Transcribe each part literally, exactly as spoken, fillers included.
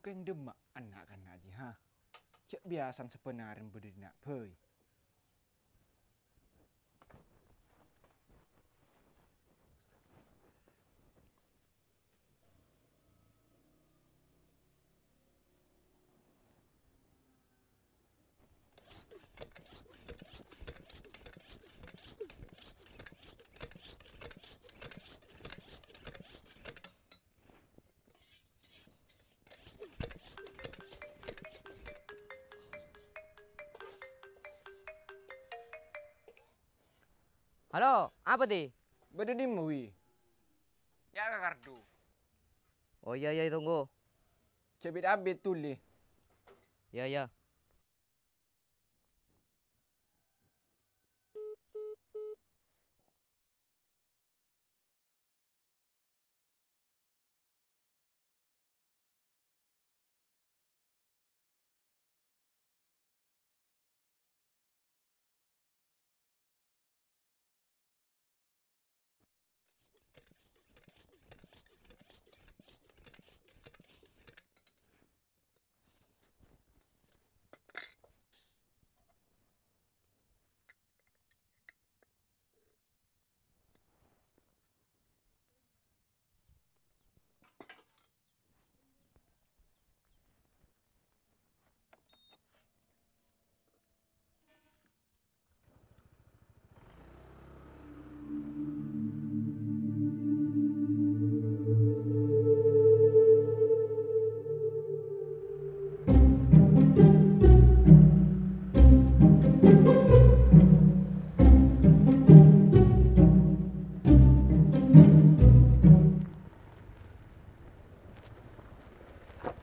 Kèng dâmma na'-kana' jiyâ, ha? Jhâ' biyasana sabbhân arè bâdâ è dinna' bhâi. Halo, apa, Di? Bâdâ dimma, Wi? Ya, ka kardu. Oh, iya, iya, tunggu. Jhâ' bit-abit, dhuli. Iya, iya.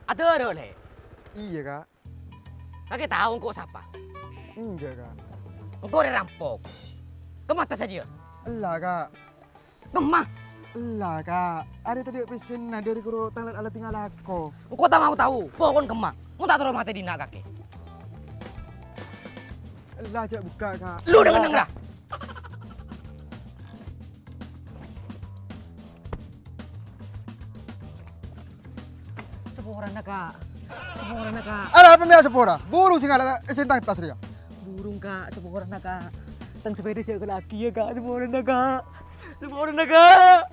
Adâ' rè, Lè'? Iyâ, Ka'. Kakè tao engko' sapa? Enjâ', Ka'. Engko' rè rampok. Kemma attas jiyâ? Ella, Ka'. Kemma? Ella, Ka'. Arè tadâ' pèssèna dâri koro tang la-, la tinggal ako. Engko' ta' mau tao. Pokon kemma. Mon ta' terro matè dinna' kakè. Ella, jhâ' bukka', Ka'. Lu dengngenneng, ra? Saporana, Ka'. Saporana, Ka'. Arapa mèya sapora? Burung sè ngala' è sèntang attas rèya. Burung, Ka'. Saporana, Ka'. Tang sepèda jhâ' kala'aghi, yâ, Ka'. Saporana, Ka'. Saporana, Ka'.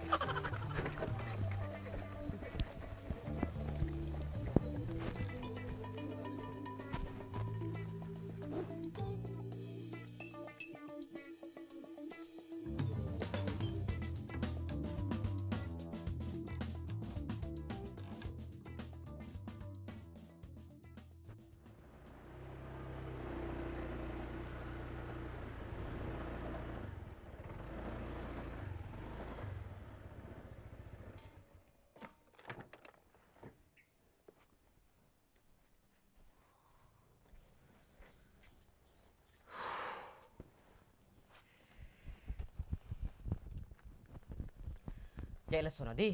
Cè' lessona, Di.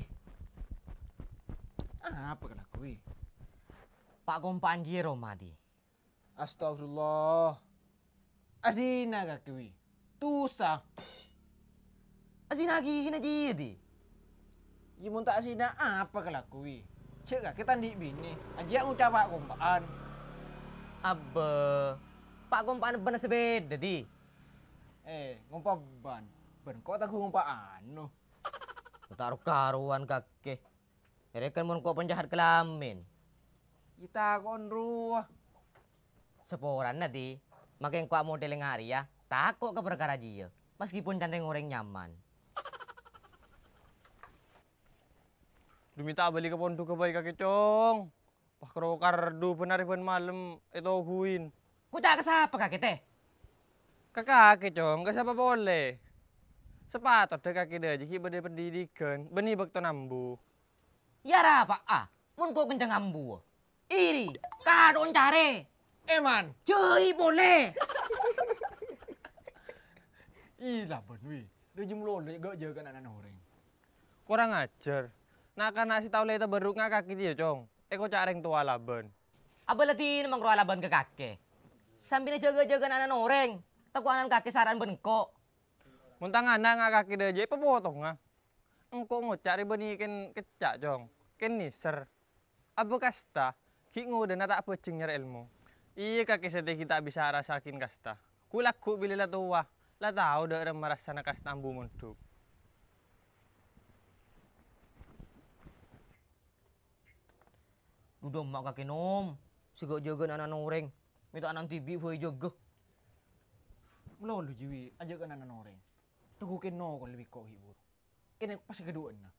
Apa kalako, Wi? Pa'-kompa'an jiyâ roma, Di. Astagfirullah. Azina kakè, Wi. Dusa. Azina ghi-, ghina jiyâ, Di. Yâ, mon ta' azina, apa kalako, Wi? Jhâ' kakè ta' andi' binè. Ajiyâ ngoca' pa'-kompa'an. Abbâ, pa'-kompa'an bân sepèda, Di. Eh, ngompa bân. Bân ko' ta' ngompa anu. Ta' ro-karowan kakè. Èrèkan mon ko' penjahat kalamin. Yâ, tako'en rowa. Saporana, Di. Makè engko' amodel ngarèya, tako' ka parkara jiyâ, maskèpon can rèng-orèng nyaman. Dhu mènta abâli ka pondoghâ bhâi kakè, Cong. Pas karo kardu bân arè bân malem ètoguwin. Ngoca' ka sapa kakè, tè? Ka kakè, Cong, ka sapa polè? Sapatodda kakè dâjâ ghi' bâdâ pendidikan, bânnè bâktona ambu. Yâ rapa'a, mon ko' kenceng ambu. Iri, kadho'on carè. Eman. Jâi polè. Ih, labân, Wi. Dâjâ malolo ga' jâgâ ana' orèng. Korang ajhâr. Na'-kana' sè tao la ètaberruk nga' kakè jiyâ, Cong. Èkoca' rèng towa labân. Abâ' la dinna' mangkro alabân ka kakè. Sambina jâgâ-jâgâ ana' orèng. Tako' ana'na kakè sara'an bân engko'. Mon tang ana' nga' kakè dâjâ èpapotonga. Engko' ngoca' rè bânnè kèn kecca', Cong. Kèn nèser. Abâ' kasta, Ghi' ngodâna ta' abhâjeng nyarè èlmo. Iyâ, kakè satèya ghi' ta' bisa arassaaghin kasta. Ghu-lagghu bilâ la towa, la tao dâ' remma rassana kasta ambu mondhuk. Dhu dâ' emma' kakè, Nom, sè ghâ-jâgâ na'-kana' orèng, mè' ta' ana'na dhibi' bhâi jâgâ. Malolo jiwi ajâgâ na'-kana' orèng. Tegghu kèng nokol lebbi ko' hibur. Kèng pas kaduwâ'ânna.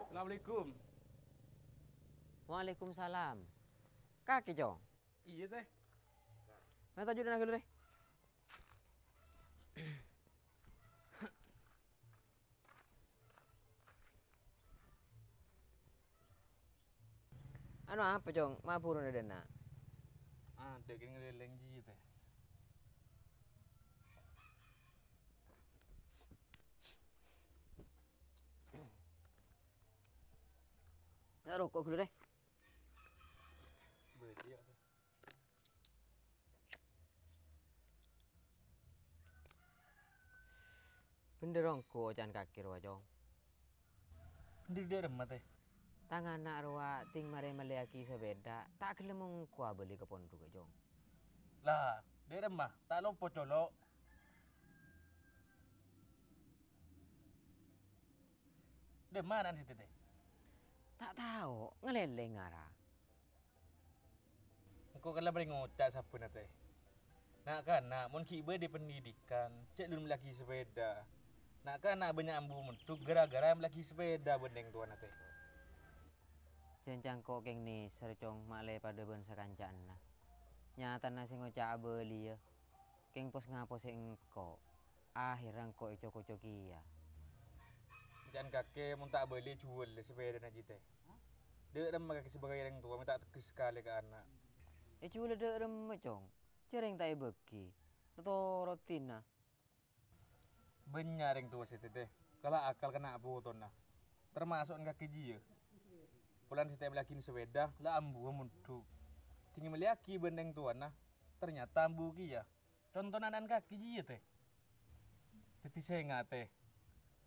Assalamualaikum. Waalaikumsalam. Kakè, Cong? Iyâ, Tè. Mè' ta' judhuna ghâllu, Tè. Anu apa, Cong? Ma' buru na dâ' enna'? Ah, dâ' kèng ngalèlèng jiya, Tè. Ya, roko' ghâllu, Tè. Bâdâ, ya. Bhendher ongghu oca'na kakè rowa, Cong. Bhendher dâ' remma, Tè? Tang ana' rowa tèng marè mellèyaghi sapèda, ta' ghellem ongghu abâli ka pondhughâ, Cong. La, dâ' remma, ta' lopot, Colo'. Dâ' emma ana'na satèya, Tè? Ta' tao, ngalèlèng ara. Engko' kala bhâreng ngoca' sabbhânna, Tè. Na'-kana' mon ghi' bâdâ pendidikan, jhâ' dulun mellèyaghi sapèda. Na'-kana' bânnya' ambu mondhuk ghârâ-ghârâ mellèyaghi sapèda bân rèng towana, Tè. Jhân ca'na engko' kèng nèser, Cong, ma'lè padâ bân sakanca'anna. Nyatana sè ngoca' abâliyâ, kèng pos-ngaposè engko'. Ahèrra engko' èco-koco kèya. Ca'na kakè mon ta' abâli jhuwâlâ sapèdana jiyâ, Tè. Dâ' remma kakè sebagai rèng towa mè' ta' tegghes sakalè ka ana'. Èjhuwâlâ dâ' remma, Cong. Jhâ' rèng ta' èbâghi. Notoro' dina. Bânnya' rèng towa satèya, Tè, kala akal kana' potona. Tamaso' kakè jiyâ. Polana satèya mellèyaghi sapèda, la ambuwâ mondhuk. Tèng mellèyaghi bân rèng towana, ternyata ambu kèya. Contona ana'na kakè jiyâ, Tè. Dhâddhi sènga', Tè.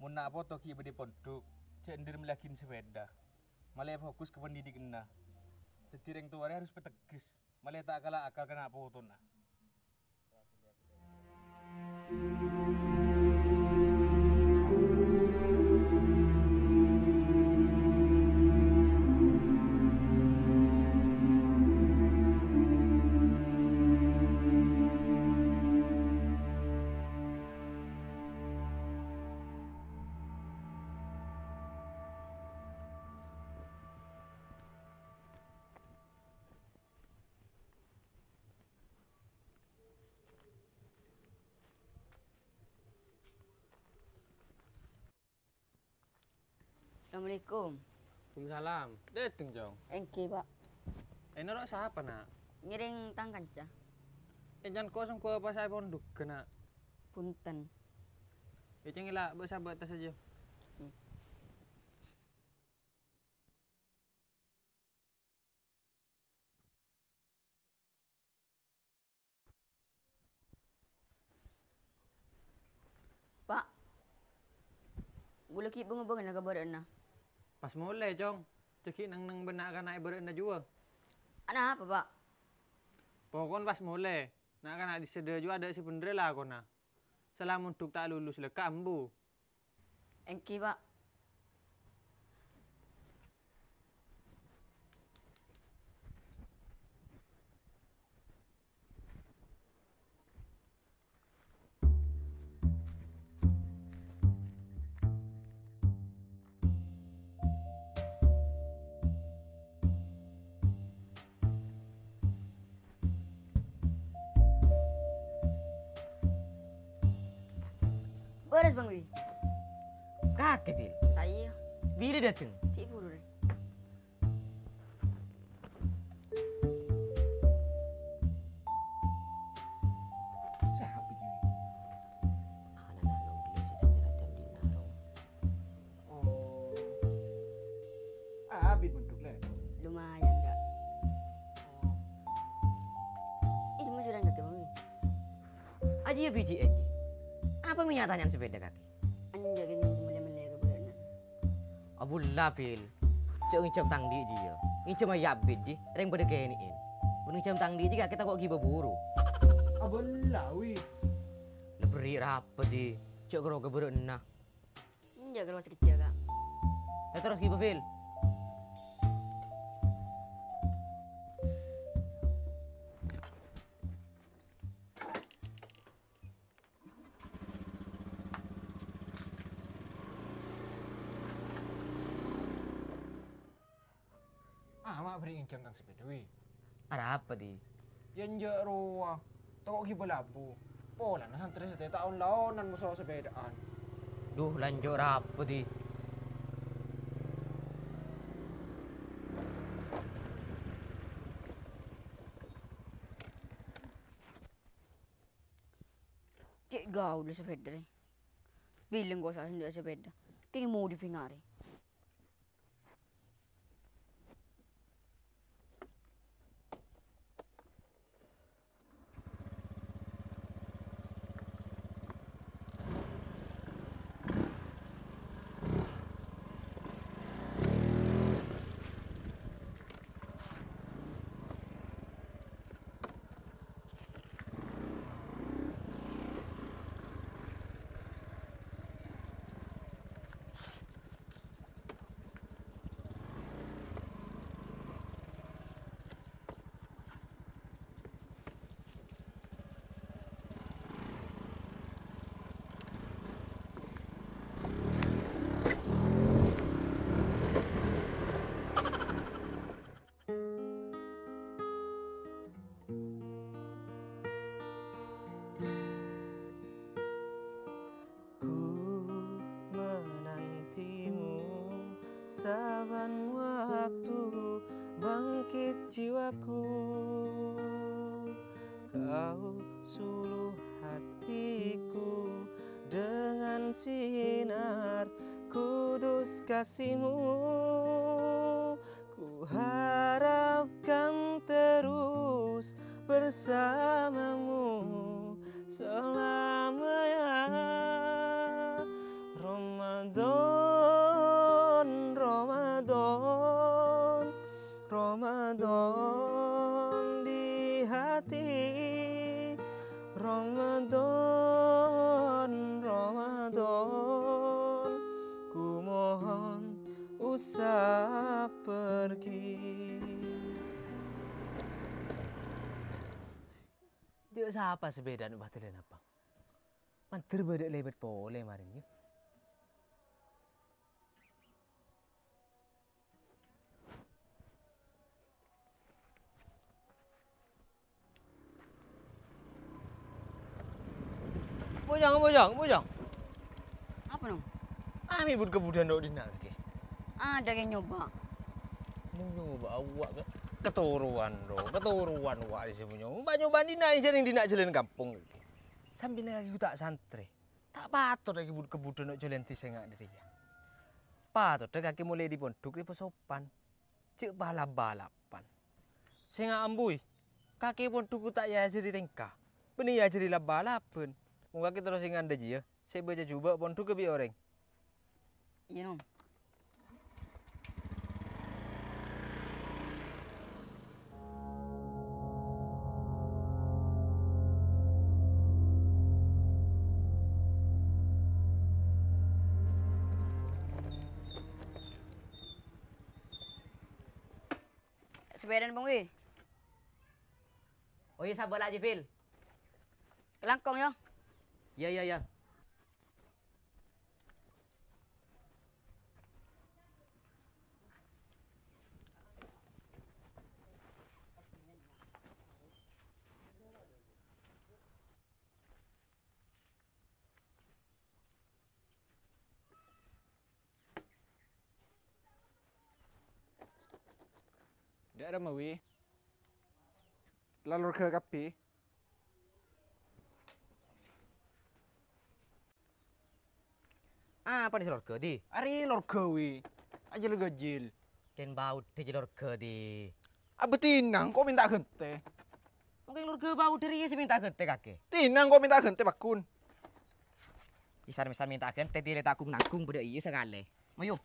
Mon na' poto ghi' bâdâ pondhuk, jhâ' endâr mellèyaghi sapèda. Ma'lè fokus ka pendidikanna. Dhâddhi rèng towa rè harus pategghes, ma'lè ta' kala akal kana' potona. Assalamualaikum. Waalaikumsalam. Dâteng, Cong. Èngghi, Pak. È, noro' sapa, Na'? Ngèrèng tang kanca. È, can kosong gua pas aè pondhuk, Na'. Bhunten. È, cengela, bâ' sabâ' tas aja. Hmm. Pa', ghulâ ghi' bâng-bângngana ka bârâ'na. Pas molè, Cong. Jhâ' ghi' neng-neng bân na'-kana' è bârâ'na juwâ. Anapa, Pa'? Pokon pas molè, na'-kana' dissa dâ' juwâ adâ' sè bhendher lakona. Sala mondhuk ta' lulus lèkka' ambu. Èngghi, Pa'. Bârâs, Bang Wi. Kakè, Bil. Ayo. Bilâ dâteng? Cè' buru, Rè. Jiyâ bâji'ân, Ji. Apa mè' nyatanya'an sapèda kakè? Enjâ' kèngèng mèllè-mèllè ka bârâ'na. Abulâ, Bil. Jhâ' ngènjhâm tang andi' jiyâ. Ngènjhâm ayyâ abit, Ji. Rèng padâ kènè'è. Bân ngènjhâm tang andi' jiyâ kakè tako' ghibâ buru. Abulâ, wi. La berri' rapa, Di? Jhâ' karo ka bârâ'na. Enjâ' kalowa sakejjhâ', Ka'. Yâ, terros ghibâ, Bil. Ah, ma' bâri' ngènjhâm tang sapèda, wi. Arapa, Di? Yâ, enjâ' rowa. Tako' ghibâ labu. Polana santrè satèya ta' on-laonan moso sapèdaan. Dhu, lanjut arapa, Di? Cè' gaul sapèda, rè. Bilâ engko' sa-, sandhâ sapèda. Kèng mau dipèngarè. Ku menantimu saban waktu bangkit jiwaku. Kau suluh hatiku dengan sinar kudus kasihmu. Ku harapkan terus bersamamu selamanya. Ramadan, Ramadan, Ramadan di hati. Ramadan, Ramadan, ku mohon usah pergi. Dhi' sapa sapèdana patellana, Bang? Mandhâr bâdâ lèbât polè marèn, yâ. Bujang, Bujang, Bujang. Apa, Nong? Amè but-kebudhân dâ' dinna', Kè? Adâ, Kè, nyoba. Nyoba, awwa', Kè. Katorowan, ro. Katorowan, wa', sè nyoba. Nyoba, nyoba dinna', jhâ' neng dinna' jhâlân kampong, Kè. Sampèyan kakè ta' santrè. Ta' patot kakè but-kebudhân dâ' jhâlân dhisa nga' dâ' rèya. Patotta kakè molaè dâri pondhuk rè pasopan. Jhâ' pa-lap-balapan. Sènga' ambuy, kakè pondhuk ta' èajhâri tèngka, bânnè èajhâri lap-balapan. Mon kakè terros sè ngandhâ jiyâ, sè bâca jhubâ' pondhuk bi' orèng. Iyâ, Nom. Sapèdana, Bang, wi. Oh iyâ, sabâ' la, Jibil. Kalangkong, yâ. Iyâ, iyâ, iyâ. Dâ' remma, wi. La lorga kabbhi. Apa nè sè lorga, Di? Arè lorga, wi. Ajil-gajil. Kèng bâdâ jiyâ lorga, Di. Abdhina engko' mènta ghântè. Mungkin keluarga bau dari sih minta ganti kakek. Tinang kok minta ganti, Pak Gun? Isar misal minta ganti, tidak tanggung-nanggung pada iya sekali. Mayu.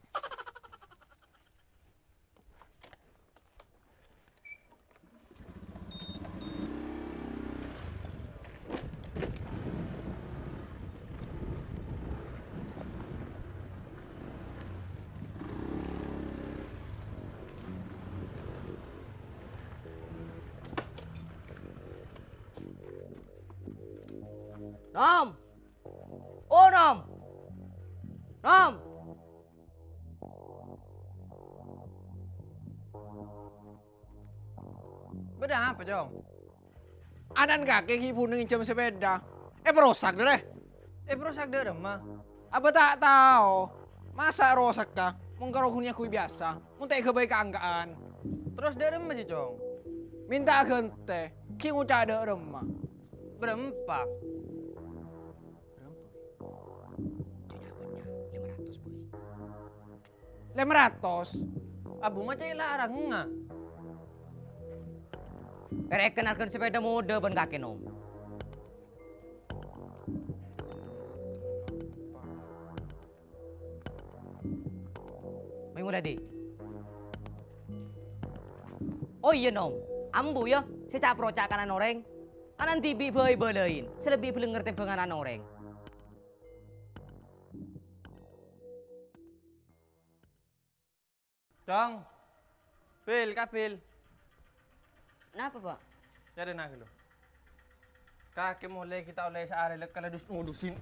Nom! Oh, Nom! Nom! Bâdâ apa, Cong? Ana'na kakè ghi' bhuneng ngènjhâm sepèda. Èparosak, dâ' rè. Èparosak dâ' remma? Abâ' ta' tao. Masa' rosakka? Mon karo ghun nyangghuy biyasa. Mon ta' èghâbây ka-angka'an. Terros dâ' remma jiyâ, Cong? Mènta ghântè. Ghi' ngoca' dâ' remma. Bârâmpa? Bârâmpa, Boy? Jâ' nyabâ'na lèma ratos, Boy. Lèma ratos? Abu ma' cè' larangnga. Rèken arghâna sepèda modâ bân kakè, Nom. Mè' molè, Di'. Oh iyâ, Nom. Ambu, yâ, sè ca'-proca' kana' orèng. Kana' dhibi' bhâi bâlâi, sè lebbi bhâlengngèr tèmbhângan ana' orèng. Cong, Bil, Kabil. Napa, Pak? Yâ, dâ' nangghâl, lo. Kakè molè ghi' ta' ollè saarè lè' kala dus-ngodusin.